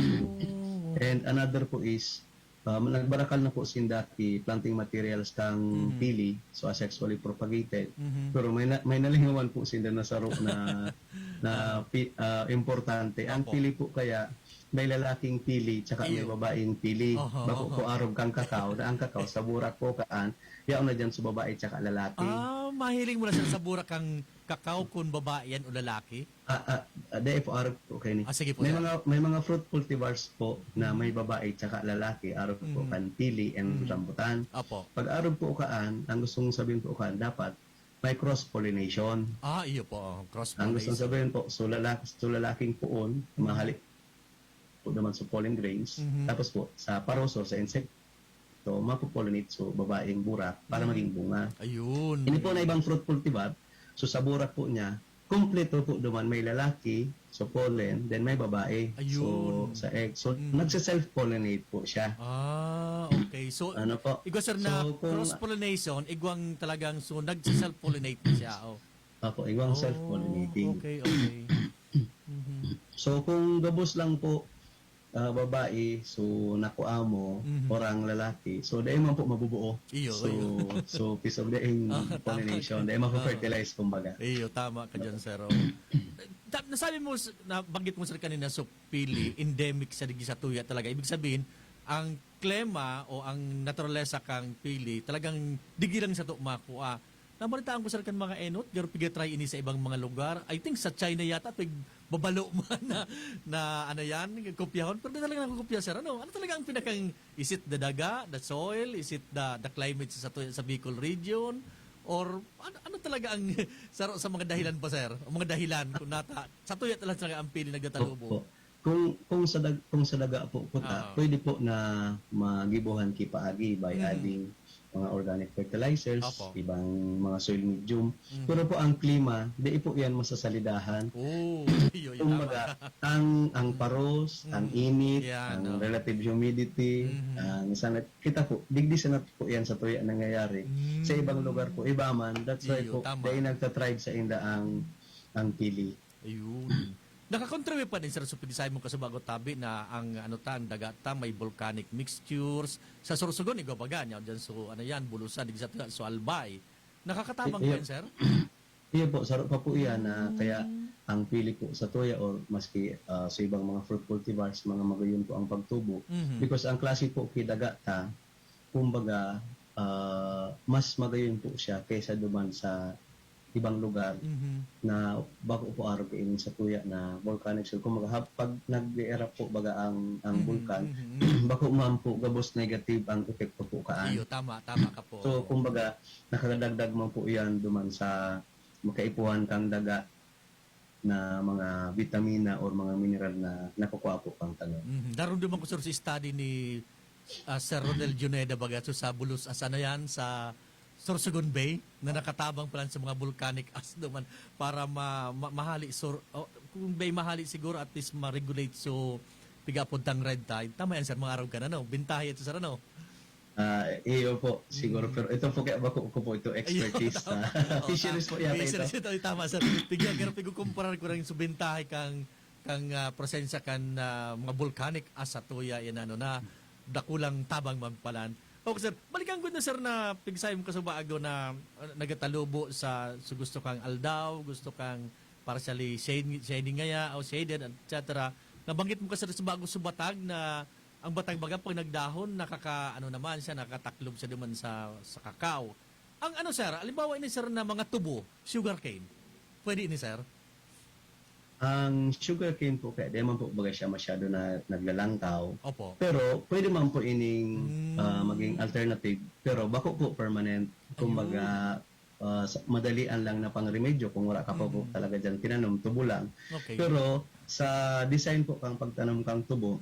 And another po is ah, nagbarakal na po sinda ki planting materials kang Mhm. pili, so ah, sexually propagated. Mhm. Pero may na, may nalingawan po sinda na saro na na pi, ah, importante. Ang Opo. Pili po kaya may lalaking pili tsaka may Iyo. Babaeng pili. Oho, Bako oho. Po arog kang kakao na ang kakao sa burak po kaan, yaon na dyan sa babae tsaka lalaki. Ah, mahiling mo na, sir, sa burak kang kakao kung babae yan o lalaki? Ah, ah, ah, dai po arog po kaini. Ah, sige po, May sir. Mga may mga fruit cultivars po na may babae tsaka lalaki, arog po Mhm. Kan pili and Mhm. Rambutan. Opo. Pag arog po kaan, ang gustong sabihin po kaan, dapat may cross pollination. Ah, iyo po, oh, cross Ang gustong pollination. Sabihin po, so lalaki, so lalaking puon, Mhm. Mahali po naman sa pollen grains. Mhm. Tapos po, sa paroso, sa insekto, mapopollinate so babaeng burak para Mhm. Maging bunga. Ayun. Ini po na ibang fruit cultivar, so sa burak po niya, kompleto po duman, may lalaki, so pollen, then may babae, so Ayun. Sa egg. So Mhm. Nagsa-self-pollinate po siya. Ah, okay. So, Ano po? Igwa, sir, na So, kung- cross-pollination, igwang talagang so nagsa-self-pollinate na siya. Oh. Opo, igwang Oh, self-pollinating. Okay, okay. Mhm. So kung gabos lang po, ah, babae, so nakuha mo, Mhm. or ang lalaki, so dai man po mabubuo. Iyo, So, iyo. so piece of the egg Ah, tama. pollination, dai Ah. mafe-fertilize, kumbaga. Iyo, tama ka dyan, sir. Oh. Ta-, nasabi mo, s-, nabanggit mo, sir, kanina, so pili, endemic siya digdi sa tuya talaga. Ibig sabihin, ang klema o ang naturalesa kang pili, talagang digdi lang sato makua. Nabalitaan ko, sir, kan mga enot, garo piga-try ini sa ibang mga lugar. I think sa China yata, pig-, babalo man na, na ano yan, kopyahon. Pero di talaga nakukopya, sir. Ano, ano talaga ang pinakang, is it the daga, the soil, is it the, the climate sa, sa, sa Bicol region? Or ano, ano talaga ang saro sa mga dahilan pa, sir? Ang mga dahilan kung nata, sa tuya talaga ang pili nagtatalubo? Opo. Kung, kung sa dag-, kung sa daga po kuta, Oo. pwede po na magibohan ki paagi by Mhm. adding mga organic fertilizers, Opo. ibang mga soil medium. Mhm. Pero po ang klima, di po yan masasalidahan. Oh, iyo, iyo, Kumbaga, tama. ang, ang Mm. paros, ang Mm. init, Yan, ang oh. relative humidity, Mhm. ang sanat-, kita po, digdi sanat po yan sa tuya nangyayari. Mm. Sa ibang lugar po, iba man. That's why Iyo, po, tama. dahil nagtatribe sa inda ang, ang pili. Ayun. Nakakontribute pa din, sir, so pigsabi mo kasubago tabi na ang, ano ta, ang daga ta may volcanic mixtures. Sa Sorsogon, igwa baga niya, dyan, so, ano yan, Bulusan, digdi sa tuya, so Albay. Nakakatabang I-, ba iyo. yan, sir? Iyo po, saro pa po iyan na kaya Mm. ang pili po sa tuya or maski, ah, sa ibang mga fruit cultivars, mga magayon po ang pagtubo. Mhm. Because ang klase po ki daga ta, kumbaga, ah, mas magayon po siya kaysa duman sa ibang lugar Mhm. na bako po arog kaini sa tuya na volcanic soil. Kumbaga, hab-, pag nag-e-erupt po baga ang, ang Mhm, bulkan, mhm, mhm. bako man po gabos negative ang epekto po kaan. Iyo, tama, tama ka po. So, Oo. kumbaga, nakadagdag man po iyan duman sa makaipuhan kang daga na mga bitamina or mga mineral na nakukuha po kang tanom. Mhm. Narumduman ko, sir, sa study ni, ah, Sir Ronel Juneda baga, so, sa Bulus, ah, saan na yan? Sa Sorsogon Bay, na nakatabang pala sa mga volcanic ash naman para ma-, ma-, mahali, sur-, oh, kung may mahali siguro, at least ma-regulate, so, pigapod tang red tide. Tama yan, sir, mga arog ka na, no? Bintahe ito, sir, ano? Ah, iyo po, siguro, Mm. pero ito po kaya bako ko po ito Ayun, expertise tama. sa Oo, fisheries tama. po yata Fisheries ito. ito, tama, sir. Pigyan, pero pigkukumparar ko rin sa bentahe kang, kang, ah, presensya kan, ah, mga volcanic ash sa tuya, yan ano na, dakulang tabang magpalan. Okay, sir. Balikan ko na, sir, na pigsabi mo kasubago na, ah, nagatalubo sa, so gusto kang aldaw, gusto kang partially shade, shading ngaya o shaded, et cetera. Nabanggit mo kasi sa bago sa batag na ang batag baga pag nagdahon, nakaka-, ano naman siya, nakataklob siya duman sa, sa kakao. Ang ano, sir, halimbawa ini, sir, na mga tubo, sugarcane. Pwede ini, sir? Ang sugarcane po, kaya di man po baga siya masyado na naglalangkaw. Opo. Pero pwede man po ining, Hmm. ah, maging alternative, pero bako po permanent. Ayun. Kumbaga, ah, sa-, madalian lang na pangremedyo kung wala ka pa po Mm. talaga dyan tinanom, tubo lang. Okay. Pero sa design po kang pagtanom kang tubo,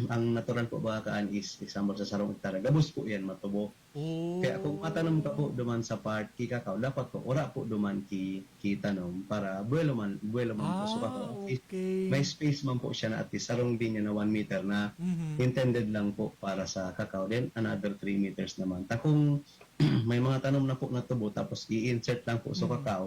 ang natural po baga kaan is, example, sa sarong hektarya, gabos po yan matubo. Oh. Kaya kung matanom ka po duman sa part ki kakao, dapat po wala po duman ki, ki tanom para buwelo man, buwelo man po sa Ah, kakao. At least okay. may space man po siya na at least sarong linya na one meter na Mhm. intended lang po para sa kakao. Then another three meters naman. Ta kung may mga tanom na po na tubo tapos i-insert lang po sa Mm. kakao,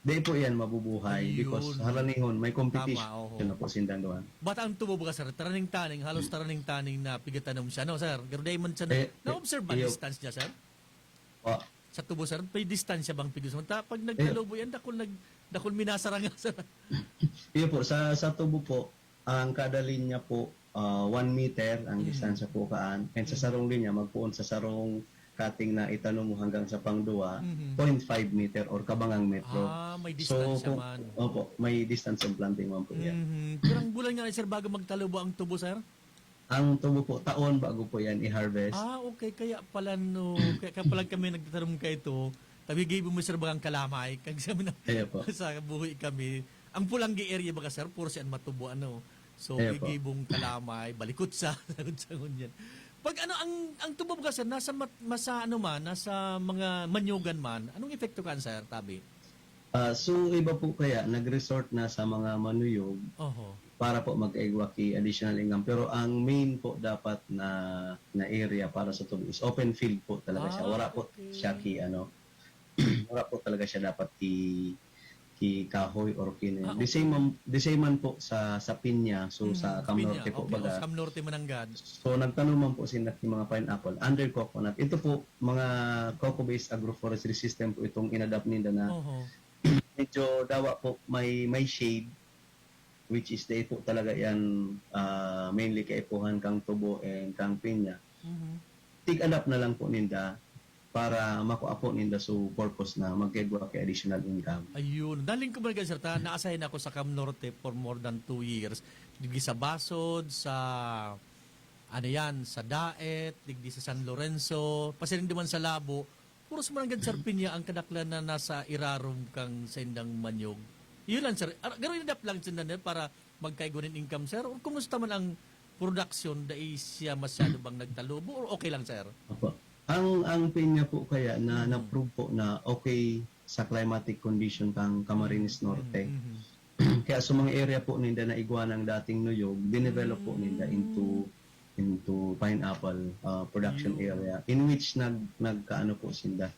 di po yan mabubuhay because Ayun. haranihon, may competition Tama, oho. na po sindang duman. Bata ang tubo baga, sir, taraning-taning, halos taraning-taning na pigatanom siya, no, sir? Pero di man siya na-, Eh, eh, na-observe ba ang iyo. distance niya, sir? Pa. Sa tubo, sir, may distansya bang pigos? Ta-, pag Eh. nagtalubo yan, dakul nag-, dakul minasaranga, sir. Iyo po, sa, sa tubo po, ang kada linya po, ah, one meter ang Mm. distansya po kaan. And sa Mm. sarong linya, magpoon sa sarong cutting na itanom mo hanggang sa pangduwa, Mhm. point five meter or kabangang metro. Ah, may So, distansya kung, man. opo, may distance of planting man po yan. Mhm. Pirang bulan nga, sir, bago magtalubo ang tubo, sir? Ang tubo po, taon bago po yan i-harvest. Ah, okay. Kaya pala, no, kaya, kaya pala kami nagtatanom kaito. Tabi gibo mo, sir, bagang kalamay. Kag sa, Ayo po. sa buhi kami, ang Pulanggi area baga, sir, puro siya matubo, ano. So, Ayo po. gigibong kalamay, balikot sa, sa ngunyan. Pag ano, ang, ang tubo baga, sir, nasa mat-, masa, ano man, nasa mga manyugan man, anong epekto kan, sir, tabi? Ah, so, iba po kaya nag-resort na sa mga manuyog Oho. para po magkaigwa ki additional income. Pero ang main po dapat na, na area para sa tubo is open field po talaga siya. Ah, Wala po okay. siya ki, ano, wala po talaga siya dapat ki, kahoy or kini-, Ah, the same okay. man, the same man po sa, sa pinya, so sa Mhm, Cam pinya. Norte po Okay, o, baga. sa Cam Norte mananggad. So, nagtanom man po sinda ng mga pineapple under coconut. Ito po, mga coco-based agroforestry system po itong inadapt ninda na Oho. medyo dawa po may, may shade, which is dai po talaga yan, ah, mainly kaipuhan kang tubo and kang pinya. Mhm. Tig-adapt na lang po ninda para makua po ninda su purpose na magkaigwa ki additional income. Ayun. Daling ko man, sir, ta, na-assign ako sa Cam Norte for more than two years. Digdi sa Basod, sa, ano yan, sa Daet, digdi sa San Lorenzo, pasiring duman sa Labo. Puros man nanggad, sir, pinya ang kadaklan na nasa irarom kang saindang manyog. Yun lang, sir. Ar-, garo inadapt lang sinda na para magkaigwa nin income, sir? Or kumusta man ang production? Dai siya masyado bang nagtalubo or okay lang, sir? Opo. Ang, ang pinya po kaya na Mhm. na-prove po na okay sa climatic condition kang Camarines Mhm, Norte. mhm. Kaya sa mga area po ninda na igwa ng dating nuyog, dinevelop po ninda into, Mm. into pineapple, ah, production Yun. area in which nag-, nagkaano po sinda,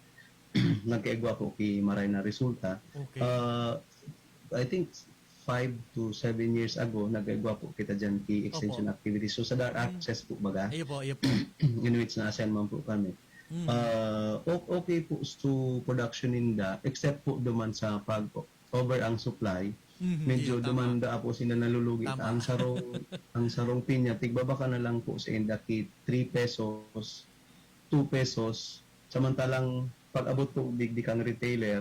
nagkaigwa po ki maray na resulta. Okay. Ah, I think five to seven years ago, nagkaigwa po kita diyan ki extension Opo. activities. So, sa dar Mm. access po baga, Iyo po, iyo po. in which na-assign man po kami. Mm. Ah, o-, okay po sa production ninda, except po duman sa pag-over ang supply, Mhm, medyo iyo, tama. duman daa po sila nalulugi. Tama. Ang sarong, ang sarong pinya, tigbaba ka na lang po sa inda ki three pesos, two pesos. Samantalang pag-abot po digdi kang retailer,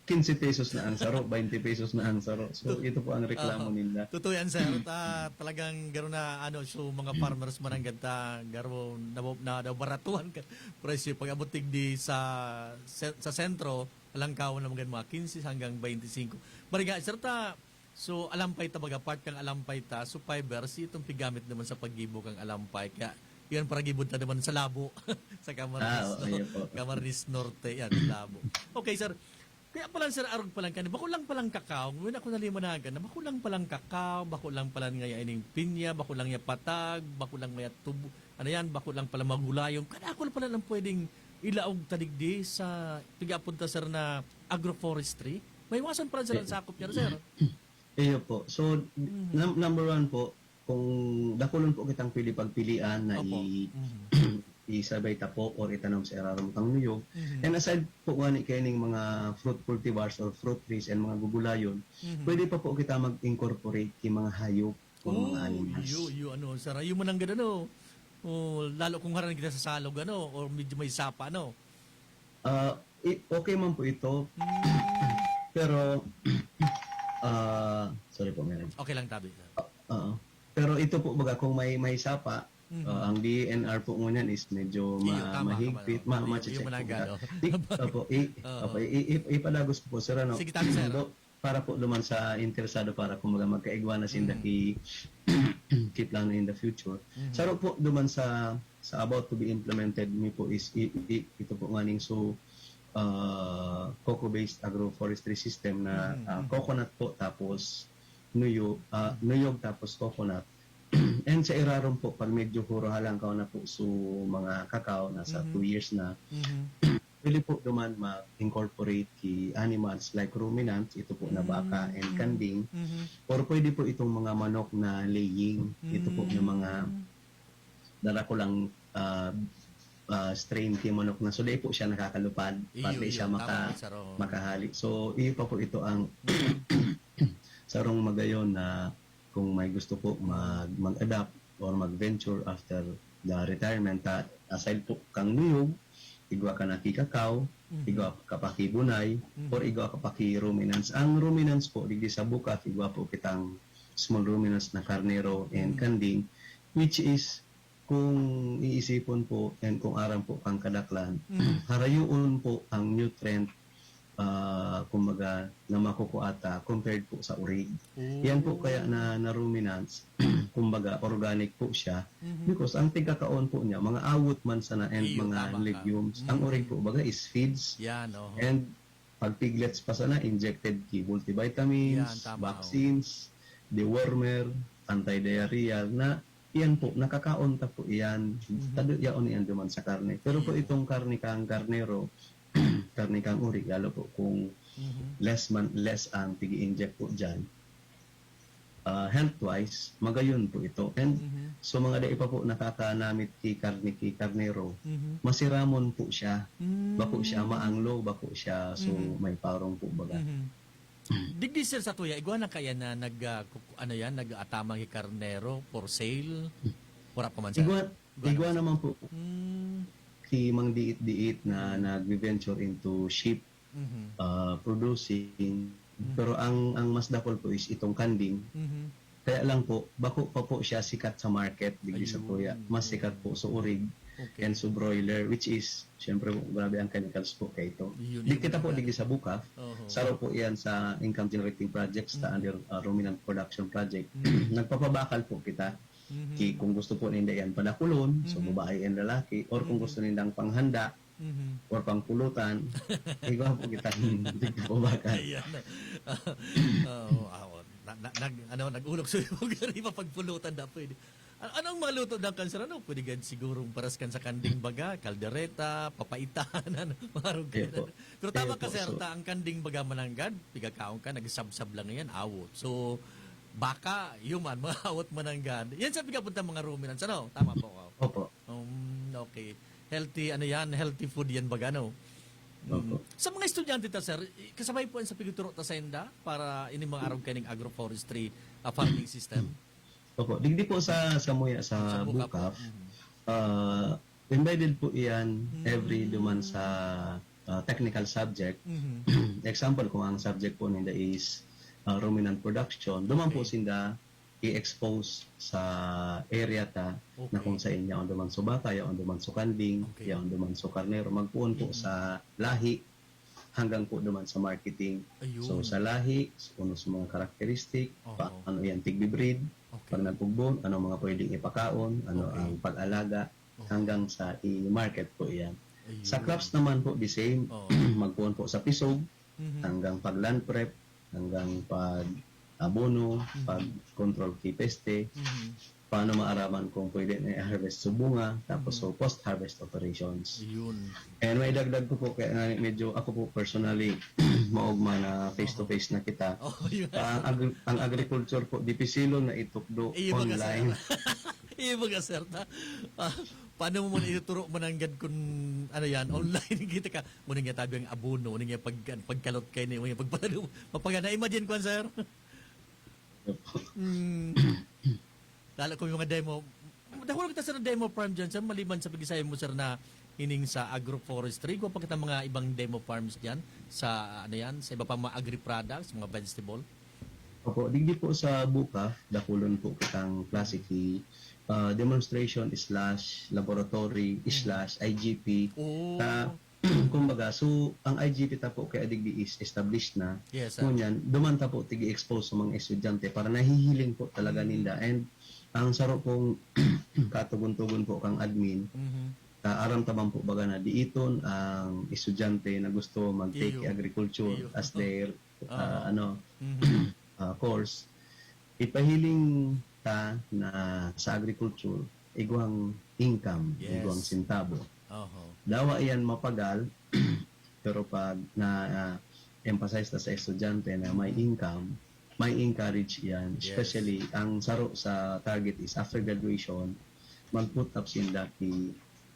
quince pesos na ang saro, twenty pesos na ang saro. So, ito po ang reklamo Oho. ninda. Totoo yan, sir. Ta-, talagang garo na, ano, so, mga farmers mananggad ta, garo na, na, nabaratuhan ka presyo. Pag-abot digdi sa, sa, sa sentro, Alangkawan na magin mga quince hanggang twenty-cinco. Mariga, sir, ta, so, alampay ta baga, part kang alampay ta. So, fiber, si itong pigamit naman sa paggibo kang alampay. Kaya, yun, paragibod ta naman sa Labo, sa Camarines, Ah, oo, no? Ayun po. Camarines Norte, yan, Labo. Okay, sir. Kaya pala, sir, arog palan kani, bako lang palang kakao. Ngayon ako nalimanagan na bako lang palang kakao, bako lang palan ngaya ining pinya, bako lang ya patag, bako lang ngaya tubo. Ano yan, bako lang pala magulayon. Kadakol pala lang pwedeng ilaog ta digdi sa pag-aapod ta, sir, na agroforestry. Maiwasan pala sila Eh, sakop niya, sir. Iyo po. So, Mhm. num-, number one po, kung dakulon po kitang pwede pagpilian na Opo. i-, Mhm. isabay ta po or itanom sa irarom kang niyog. Mhm. And aside po ngani kaining mga fruit cultivars or fruit trees and mga gugulayon, Mhm. pwede pa po kita mag-incorporate ki mga hayop o mga Oh, animals. iyo, iyo, ano, sir, iyo man ang ganda, no? Oh, lalo kung harani kita sa salog, ano, or medyo may sapa, no? Ah, i-, okay man po ito. Hmm. Pero, ah, sorry po, meron. Okay lang, tabi, sir. Ah, oo. Pero ito po, baga, kung may, may sapa, Mhm. ah, ang D E N R po ngunyan is medyo Iyo, ma-, tama ka, mahigpit, ma-, ma-, iyo, iyo mache-check man ang po. Gano. I-, opo, i-, Oo. opo, i-, i-, ipadagos ko po, sir, ano? Sige, tabi, sir. Do-, para po duman sa interesado, para kumbaga magkaigwa na sinda Mm. ki, ki plano in the future. Mhm. Saro po duman sa, sa about to be implemented mi po is i, i, ito po nganing so, ah, coco-based agroforestry system na, Mhm, ah, mhm. coconut po tapos nuyo-, ah, Mhm. nuyog tapos coconut. And sa irarom po, pag medyo huro halangkaw na po so mga kakao, nasa Mhm. two years na, Mhm. pwede po duman mag-incorporate ki animals like ruminants, ito po na baka and Mm. kanding, Mhm. or pwede po itong mga manok na laying, ito po na mga Mm. dara ko lang, ah, ah, strain ki manok na, so, dai po siya nakakalupad, Iyo, pati iyo, siya tama maka-, po, sir, oo. makahali. So, iyo pa po ito ang Mm. sarong magayon na kung may gusto po mag-, mag-adapt or mag-venture after the retirement, ta, aside po kang nuyog, igwa ka na ki kakao, Mhm. igwa ka pa ki bunay, Mhm. or igwa ka pa ki ruminants. Ang ruminants po, digdi sa bukak, igwa po kitang small ruminants na karnero and Mm. kanding, which is, kung iisipon po and kung aram po kang kadaklan, Mm. harayoon po ang nutrient, ah, kumbaga, na makukua ta compared po sa urig. Yan po kaya na, Oh. na ruminants, kumbaga, organic po siya. Mhm. Because ang tigkakaon po niya, mga awot man sana and Iyo, mga tama ka. legumes. Ang Mm. urig po, baga, is feeds. Yan, oho. And pag piglets pa sana, injected ki multivitamins, Yan, tama, vaccines, dewormer, anti-diarrheal, na yan po, nakakaon ta po iyan. Mhm. Tado yaon iyan duman sa karne. Pero po Iyo. itong karne kang karnero, karne kang uri, lalo po kung Mhm. less man, less ang tigi-inject po diyan, ah, health-wise, magayon po ito. And Mhm. so, mga dai pa po nakakanamit ki karne, ki karnero, Mhm. masiramon po siya. Mm. Bako siya maanglo, bako siya, so, Mhm. may parong po baga. Mhm. Digdi, sir, sa tuya, igwa na kaya na nag, ah, kuku-, ano yan, nag-aataman ki karnero for sale? Wala pa man, sir? Igwa, Igwa igwa naman, sir. naman po Hmm. ki Mang Diit-Diit na Hmm. nagve-venture into sheep, Mhm. ah, producing. Mhm. Pero ang, ang mas dakul po is itong kanding. Mhm. Kaya lang po, bako pa po siya sikat sa market, digdi sa Ayun. tuya. Mas sikat po sa urig Okay. and sa broiler, which is, syempre po, grabe ang chemicals po kay ito. Yun, Di yun kita po ang digdi sa Bukaf, Oho. saro po yan sa income generating projects ta Mhm. under, ah, ruminant production project. Mhm. Nagpapabakal po kita. Mhm. Ki-, kung gusto po ninda yan padakulon, so Mhm. babae and lalaki, or kung Mhm. gusto nindang panghanda, Mhm. or pangpulutan, igwa po kita, nagpapabakal. Ayan. Oo, ah, na, na, nag-, ano, nag-ulog sa iyo, gari, mapagpulutan na pwede. A-, anong mga luto ng kanser, ano? Pwede gad sigurong paras kan sa kanding baga, kaldereta, papaitan, ano, mga arog Ayun ganyan. po. Pero tama Ayun ka, po, sir, so ta, ang kanding baga mananggad, pigakaon ka, nagsabsab lang yan, awot. So, baka, human, mga awot mananggad. Yan sa pigapunta mga ruminants, ano? Tama po ako. Opo. Um, okay. Healthy, ano yan? Healthy food yan baga, no? Mm. Opo. Sa mga estudyante ta, sir, i-, kasabay po yan sa pigtuturo ta sa inda para ini mga arog kaning agroforestry, ah, farming system? Opo. Digdi po sa, sa Muya, sa Sa Bukaf po. Bukaf, Mhm. ah, embedded po iyan every Mm. duman sa, ah, technical subject. Mhm. Example, kung ang subject po ninda is, ah, ruminant production, duman po Okay. sinda i-expose sa area ta na Okay. kung sa inyo ang duman sa baka, yaon duman sa kanding, Okay. yaon duman sa karnero. Magpoon po Mm. sa lahi hanggang po duman sa marketing. Ayun. So, sa lahi, kung ano sa mga characteristic, pa-, Oho. ano yan, tigbi-breed, Okay. pag nagpugbo, ano mga pwedeng ipakaon, ano Okay. ang pag-alaga, Oho. hanggang sa i-market po yan. Ayun. Sa crops naman po, the same. Oo. Magpoon po sa pisog, Mhm. hanggang pag-land prep, hanggang pag-abono, Mhm. pag-control ki peste, Mhm. paano maaraman kung pwede na i-harvest sa bunga, tapos Mhm. so post-harvest operations. Ayun. And may dagdag ko po, kaya nga medyo ako po personally, maogma na face-to-face na kita. Oh, yun. Ah, ang agri-, ang agriculture po, dipisilo na itukdo Iyo, baga, sir. online. Iyo, baga, sir, ta-, ah, paano mo man ituturo mananggad kung, ano yan, online? Kita ka, muna nga tabi ang abono, muna nga pag-, pagkalot kayo niya, muna nga pagpalalo. Mapaga, na-imagine ko, sir. Opo. Mm. Lalo kung yung mga demo, dahil kita sa demo farm dyan, sir, maliban sa pag-isaya mo, sir, na ining sa agroforestry, kung pa kita mga ibang demo farms dyan, sa, ano yan, sa iba pang mga agri-products, mga vegetable? Opo, digdi po sa Bukaf, dakulon po kitang klase ki, ah, demonstration slash laboratory Mm. slash I G P. Oo. Ta-, kumbaga, so, ang I G P ta po kaya digdi is established na. Yes, sir. Ngunyan, duman ta po tigi-expose sa mga estudyante para nahihiling po talaga Mm. ninda. And ang saro pong katugon-tugon po kang admin, Mhm. ah, aram ta man po baga na diiton ang estudyante na gusto mag-take Iyo. agriculture Iyo. as their, ah, Aha. ano, Mhm. ah, course. Ipahiling ta na sa agriculture, igwang income, Yes. igwang sentabo. Oho. Dawa iyan mapagal, pero pag na, ah, emphasize ta sa estudyante na may Mhm. income, may encourage iyan. Yes. Especially, ang saro sa target is after graduation, mag-put up sinda ki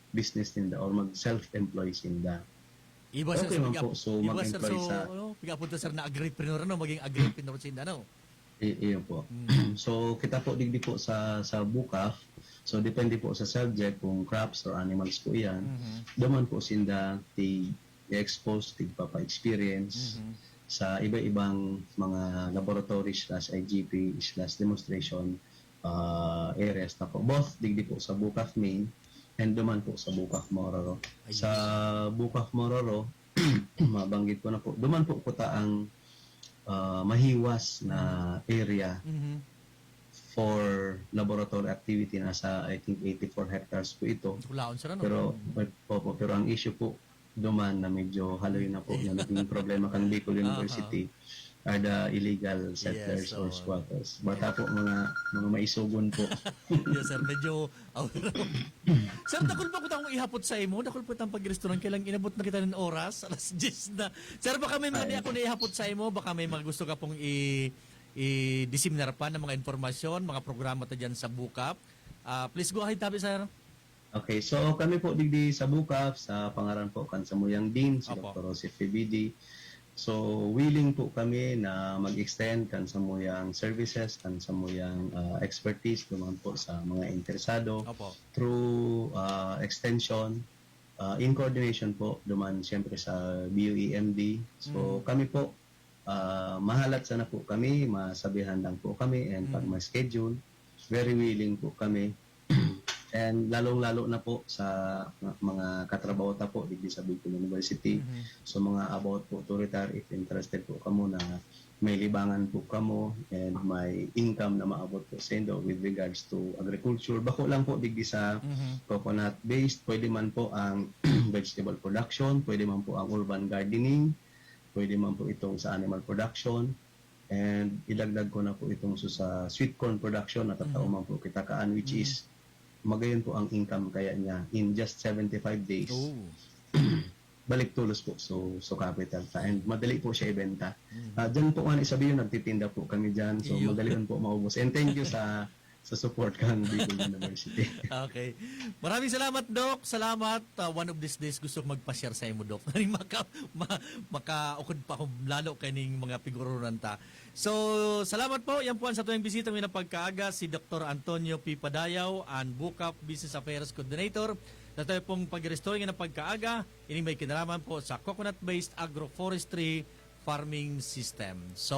business ninda or mag-self-employ sinda. Iba, sir, Okay sa man piga-, po, so iba, sir, mag-employ so, sa ano, piga-apunta, sir, na agripreneur, ano, maging agripreneur sinda, no? I-, iyo po. Mm. So, kita po digdi po sa, sa Bukaf. So, depende po sa subject kung crops or animals po iyan. Mhm. Duman po sinda tig-expose, tigpapa-experience Mhm. sa iba-ibang mga laboratory slash I G P slash demonstration, ah, areas na po. Both digdi po sa Bukaf main and duman po sa Bukaf Mororo. Ayun. Sa Bukaf Mororo, mabanggit ko na po, duman po kuta ang, ah, mahiwas na Mhm. area Mhm. for laboratory activity. Nasa, I think, eighty-four hectares po ito. Kulaon sila, no? Pero, Mm. opo, pero ang issue po, duman na medyo haloy na po, Mm. na naging problema kang Bicol Aha. University. are the illegal settlers Yes, or oo. squatters. Bata po, mga, mga maisogon po. Yes, sir. Medyo aware ako. Sir, dakul pa ko tang ihapot sa imo. Dakul pa tang pag-restaurant. Kailang inabot na kita ng oras. Alas diyes na. Sir, baka may mga Ay. di ako naihapot sa imo. Baka may mga gusto ka pong i- i-diseminar pa ng mga impormasyon, mga programa ta dyan sa Bukap. Ah, please go ahead, tabi, sir. Okay, so kami po digdi sa Bukap, sa pangaran po kan samuyang Dean, si Opo. Doktor Joseph P B D. So, willing po kami na mag-extend kan samuyang services, kan samuyang ah, expertise naman po sa mga interesado Opo. through ah, extension, ah, in coordination po duman siyempre sa B U E M D. So, Mm. kami po, ah, mahalat sana po kami, masabihan lang po kami, and pag Mm. ma-schedule, very willing po kami. And lalong-lalo na po sa mga, mga katrabaho ta po digdi sa Bicol University. Mhm. So, mga about po to retire, if interested po kamo na may libangan po kamo and may income na maabot po sa indo with regards to agriculture. Bako lang po digdi sa Mhm. coconut based, pwede man po ang vegetable production, pwede man po ang urban gardening, pwede man po itong sa animal production, and idagdag ko na po itong so sa sweet corn production na tatao Mhm. man po kita kaan, which Mhm. is magayon po ang income kaya niya in just seventy-five days. Oh. Balik tulos po so, so capital ta, and madali po siya ibenta. Mhm. Ah, diyan po nga ni sabi yun, nagtitinda po kami diyan. So, Iyo. madali rin po maubos. And thank you sa sa support kan Bicol University. Okay. Maraming salamat, Doc. Salamat. Ah, one of these days, gusto ko magpa-share sa imo, Doc. Maka, ma, makaukod pa akong lalo kaining mga pigururan ta. So, salamat po. Yan po ang satuyang bisita na pagkaaga, si Doktor Antonio P. Padayaw, ang Bukap Business Affairs Coordinator. Sa tayo pong pag-restore na pagkaaga, ini may kinalaman po sa coconut-based agroforestry farming system. So,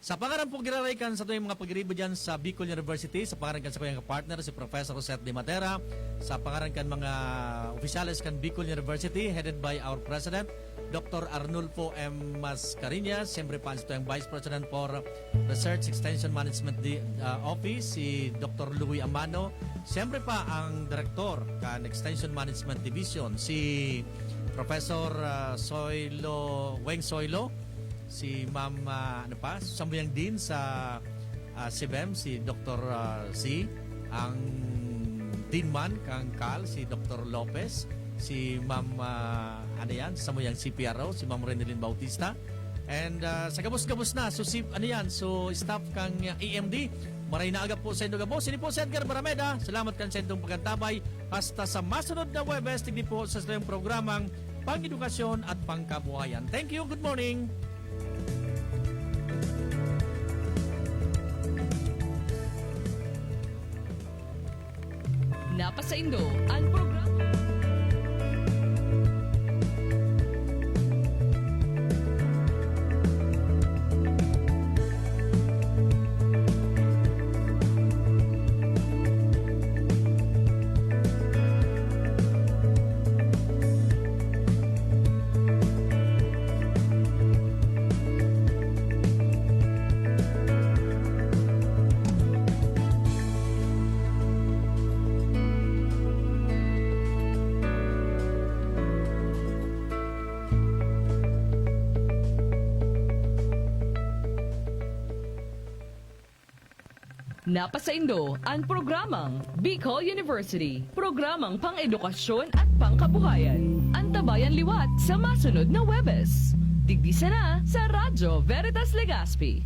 sa pangaran po giraray kan sa tuyang mga pagiribo dyan sa Bicol University, sa pangaran kan sa kuyang partner, si Professor Jose de Matera, sa pangaran kan mga opisyales kan Bicol University, headed by our President, Doctor Arnulfo M. Mascareñas, siyempre pa sa tuyang Vice President for Research Extension Management di, ah, Office, si Doctor Louis Amano, siyempre pa ang Director kan Extension Management Division, si Professor ah, Soilo, Weng Soilo, si Ma'am, ah, ano pa, samuyang Dean sa ah, CBEM, si Doktor ah, C, ang Dean man kang CAL, si Doktor Lopez, si Ma'am, ah, ano yan, samuyang C P R O, si Ma'am Renelyn Bautista. And ah, sa gabos-gabos na, so si, ano yan, so staff kang ah, E M D, maray na aga po sa indo gabos. Ini po si Edgar Barameda. Salamat kan sa indong pagkantabay. Hasta sa masunod na Huwebes, tigdi po sa inyong programang Pang-edukasyon at Pangkabuhayan. Thank you. Good morning. Napasaindo ang programa. Napasaindo ang programang Bicol University, programang pang-edukasyon at pangkabuhayan. Antabayan liwat sa masunod na Huwebes. Digdi sana sa Radyo Veritas Legazpi.